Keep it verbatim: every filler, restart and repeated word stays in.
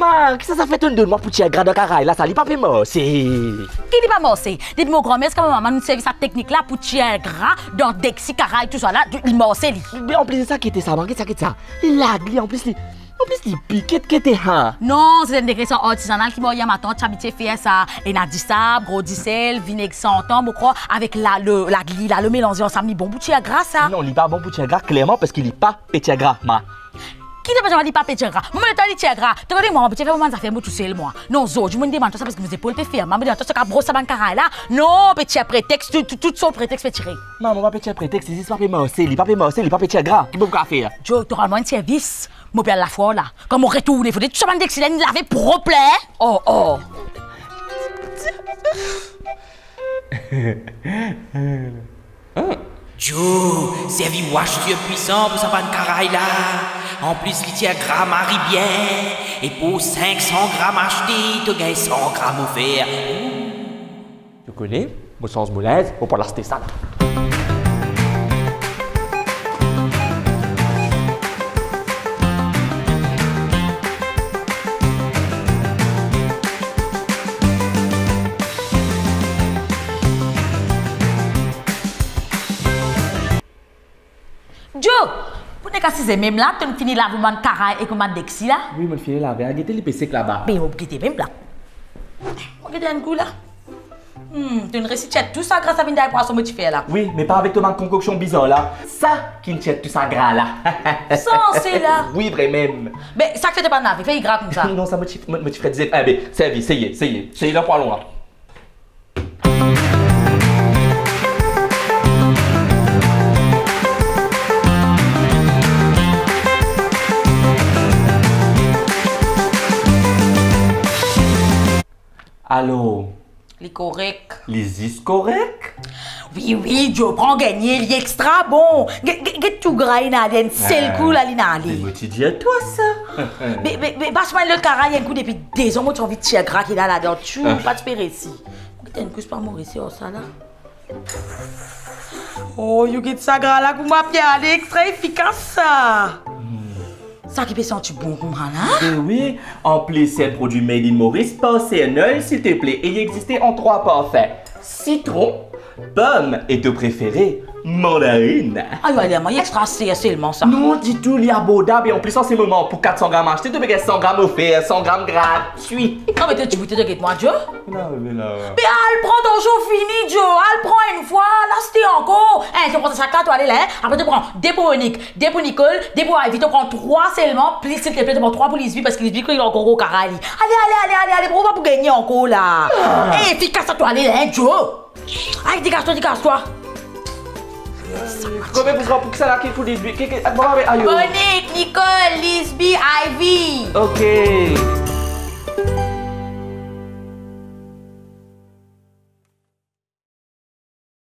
Ah, kisannla sa fer tonn donn mwa pou tir gra dan karay la, sa li pa pe marse. Ki li pa marse? Depi mo granmer ziska mo mama nou servi sa teknik la pou tir gra dan deksi, karay, tousala, li marse li. Me anplis de sa, kete sa, man, kete sa, kete sa. Li lag li, anplis li, anplis li pik, kete, kete, ha. Non, se enn degresan artizanal ki mo ar matant ti abitie fer sa. Ena disab, gro disel, vineg santan, mo krwar, avek la, le, lag li la, le melanze ansam, li bon pou tir gra sa. Non, li pa bon pou tir gra, klerman, parski li pa pe tir gra, ma. Ki to pe dir li pa pe tir gra? Mo mem letan li tir gra. To kone mwa, mo pe tir fer mo bann zafer mo tousel mwa. Non, zordi mo demann twa sa parski mo zepol pe fer mal, mo demann twa si to kapav bros sa bann karay la. Non, pe tir pretex, tou, tou, tou sort pretex pe tire. Mama, pa pe tir pretex, li zis pa pe marse, li pa pe marse, li pa pe tir gra. Ki mo pou kapav fer? Joe, to rann mwa enn servis, mo pe al lafwar la. Kan mo retourne, fode tou sa bann deksi la inn lave prop la, hein? Oh, oh. Joe, servi wax turpwisan pou sa bann karay la. Anplis, li tir gra mari bien. E pou sink san gram aste, to gagn san gram ofer. To kone, mo sanz mo linz, mo pou al aste sa la. Joe, pou nek a size mem la, to'nn fini lav ou bann karay ek ou bann deksi la? Wi, mo'nn fini lave, gete li pe sek laba. Be, mo gete mem la. Mo gete enn kou la. Hmm, to'nn resi tir tou sa gra sa vinn dan pwason mo ti fer la. Wi, me pa avek to bann konkoksion bizar la. Sa ki'nn tir tou sa gra la. Sanse la. Wi, vremem. Be, sa ki fer to pa'nn lave, fer li gra koumsa. Non, sa mo ti, mo, mo ti fer dizet. Eh, be, servi, seye, seye. Seye dan pwalon la. Alor? Li korek. Li zis korek? Wi, wi, Joe, pran gagn li, li extra bon. Get, get, get tou gra inn ale, enn sel kou la, linn ale. Ah, me mo ti dir twa sa. Be, be, be, pas mwa lot karay enn kou, depi dezan mo ti anvi tir gra ki ena ladan tou, pa ti pe resi. Get enn kou, pa mo resi ar sa la. Oh, yo get sa gra la kouma pe ale, extra efikas sa. Hmm. Sa ki pe santi bon kouma la? Be wi, anplis se enn prodwi made in Maurice par Serneuil, silteple, e li existe an trwa parfin: sitron, pom e to prefere, mandarin. Ayo, ale, mwa, extra ser selman sa. Non, ditou, li abordab, e anplis, an se moman, pou kat san gram aste, to pe gagn san gram ofer, san gram gratwi. Non, me to ti goute, to get mwa, Joe. Non, bebe, la. Be al pran, to zour fini, Joe. Al pran enn fwa, al aste ankor. Hein, to pran sa kat, to ale la, hein. Apre to pran de pou Monique, de pou Nicole, de pou Ivy, to pran trwa selman, plis silteple, to pran trwa pou Lisby, parski Lisby, li ankor gro karay li. Ale, ale, ale, ale, ale, pou pa pou gagne ankor la. Ah. Eh, efikas sa, to ale la, hein, Joe. Ay, degaz twa, degaz twa. Konbien pou pran pou ki sa la, ki pou Lisby, ki, ki, ah, bon, ah, ayo. Monique, Nicole, Lisby, Ivy. Ok.